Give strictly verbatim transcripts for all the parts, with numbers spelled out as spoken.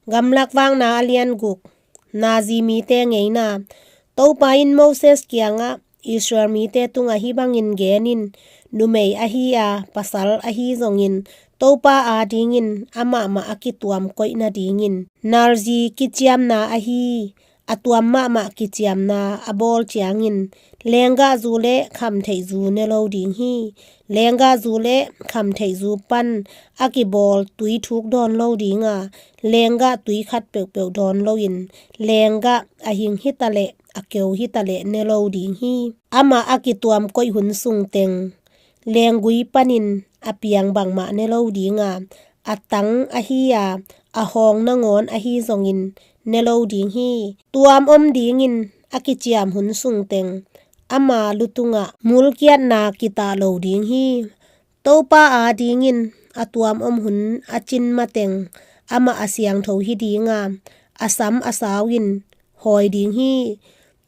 Gamlak Vakna a lian guk. Nazi mite ngeina. Topa in Moses kiangah, Israel mite tungah hih bangin gen in: Numei ahi a, pasal ahi zongin, Topa adingin amahmah a kituam koih nadingin, nazi kiciamna ahi, a tuam mahmah kiciamna a bawl ciangin, lenggahzu le khamtheihzu ne lo ding hi. Lenggahzu le khamtheihzu pan a kibawl tui thuk dawn lo ding a, lenggah tui khat peuhpeuh dawn loin, lenggah a hing hitaleh a keu hitaleh ne lo ding hi. Amah a kituam koih hun sungteng lenggui panin a piang bangmah ne lo ding a, a tang ahi a, a hawng nangawn ahi zongin ne lo ding hi. Tuam om dingin a kiciam hun sungteng ama lutungah mulkiatna kitah lo ding hi. Topa adingin a tuam om hun a cin mateng amah a siangtho hi ding a, a sam a sau in hawi ding hi.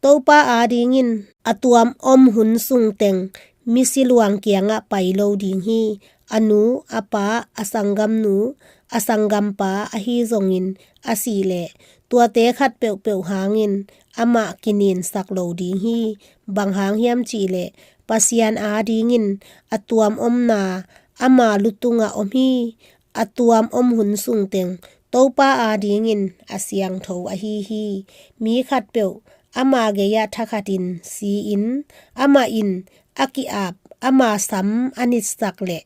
Topa adingin a tuam om hun sungteng misi luang kiangah pai lo ding hi. A nu, a pa, a sanggamnu, a sanggampa ahi zongin a sih leh, tuate khat peuhpeuh hangin amah kininsak lo ding hi. Bang hang hiam cihleh, Pasian adingin a tuam omna ama lutungah om hi. A tuam om hun sungteng Topa adingin a siangtho ahi hi. Mi khatpeuh ama gei-ah thakhatin si-in, amah in a ki-ap ama sam a nitsak leh,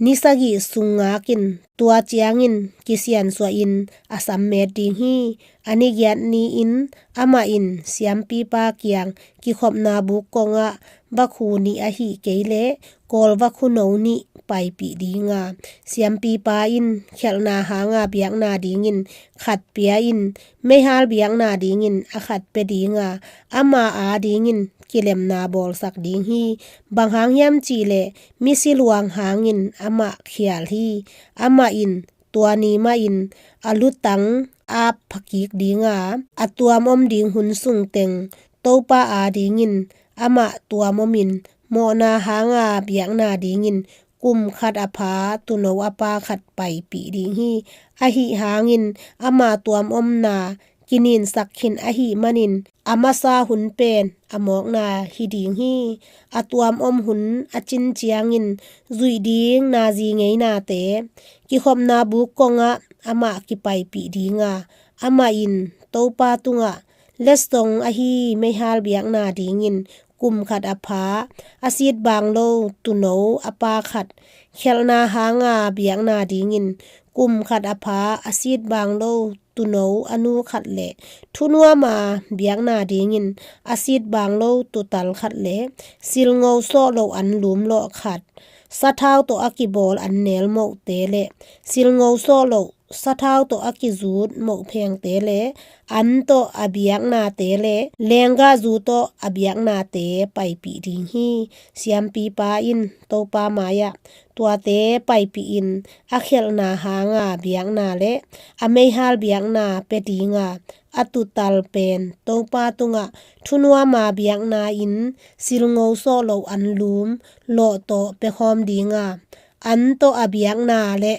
ni sagih sung ngakin, tua ciangin kisiansuahin a sam met ding hi. A nigiat ni-in amah in siampipa kiang kikhopna buk kongah vakhu nih ahih kei leh, kawl vakhu no nih paipih ding a, siampipa in khelhna hanga biakna dingin khat pia-in, meihal biakna dingin a khat pia ding a, ama adingin kilemna bawlsak ding hi. Bang hang hiam cihleh, misi luang hangin amah khial hi. Amah in tua ni mahin a lutang ap phakik ding a, a tuam om ding hun sungteng Topa adingin amah tuam omin, mawhna hanga biakna dingin kum khat a pha tuuno a pa khat paipih ding hi. Ahi hangin ama tuam omna kininsak khin ahih manin, a masa hun pen a mawkna hi ding hi. A tuam om hun a cin ciangin zuih ding nazi ngeinate kikhopna buk kongah amah kipaipih ding a, amah in Topa tungah, letsong ahi meihal biakna dingin kum khat a pha a sit bang lo tuuno a pa khat, khelhna hanga biakna dingin kum khat a pha a sit bang lo tuuno a nu khat le, thunuama biakna dingin a sit bang lo tuutal khat le, silngo sawh lo anlum lawh khat, sathau tawh a kibawl annel mohte le, silngo sawh lo sathau tawh a kizut mohphengte le, an tawh a biaknate le, lenggahzu tawh a biaknate paipih ding hi. Siampipa in Topa mai-ah tuate paipihin, a khelhna hanga biakna le a meihal biakna pia ding a, a tuutal pen Topa tungah thunuama biakna-in silngo sawh lo anlum lawh tawh pia khawm ding a, an tawh a biakna le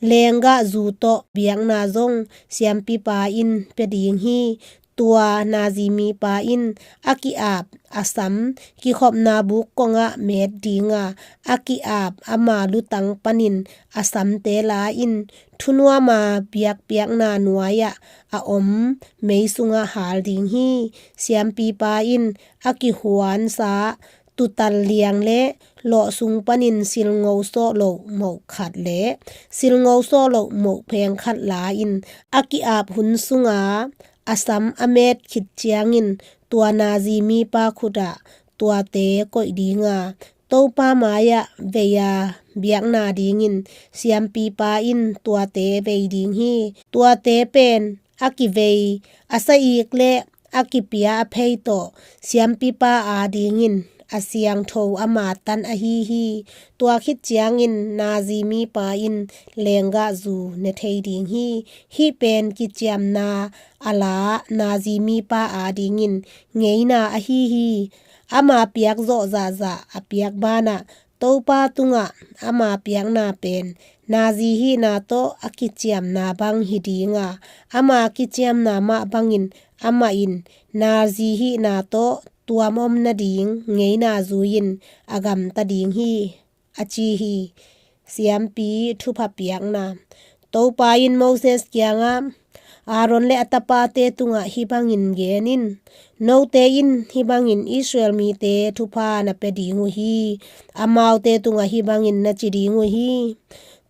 lenggahzu tawh biakna zong siampipa in pia ding hi. Tua nazi mipa in a ki-ap a sam kikhopna buk kongah met ding a, a ki-ap ama lutang panin a samte la-in, thunuama biakpiakna nuai-ah a om mei sungah hal ding hi. Siampipa in a kihuansa tuutal liang le lawh sung panin silngo sawh lo moh khat le silngo sawh lo mohpheng khat la-in, a ki-ap hun sunga a sam a met khit ciangin tua nazi mipa khutah tuate koih ding a, Topa mai-ah vei-a biakna dingin siampipa in tuate vei ding hi. Tuate pen a kivei, a sa-ik le a kipia a phei tawh siampipa adingin a siangtho ama tan ahi hi. Tua khit ciangin nazi mipa in lenggahzu ne thei ding hi. Hih pen kiciamna a la nazi mipa adingin ngeina ahi hi. Ama piak zawh zahzah a piak banah Topa tungah ama piakna pen nazi hihna tawh a kiciamna bang hi ding a, ama kiciamna mah bangin amah in nazi hihna tawh tuam om nading ngeina zui-in a gamta ding hi, a ci hi. Siampi thupha piakna. Topa in Moses kiangah, Aaron le a tapate tungah hih bangin gen in: Note in hih bangin Israel mite thupha na pia ding uh hi. Amaute tungah hih bangin na ci ding uh hi: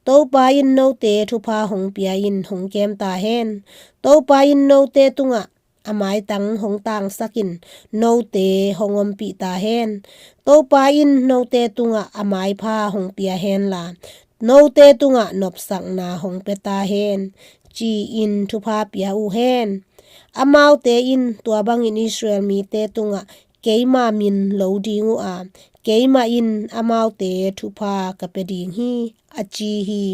Topa in note thupha hong pia-in hong kem ta hen. Topa in note tungah a maitang hong tangsakin note hong ompih ta hen. Topa in note tungah a maipha hong pia henla, note tungah nopsakna hong pia ta hen, ci-in thupha pia uh hen. Amaute in tua bangin Israel mite tungah keima min lo ding uh a, keimah in amaute thupha ka pia ding hi, a ci hi.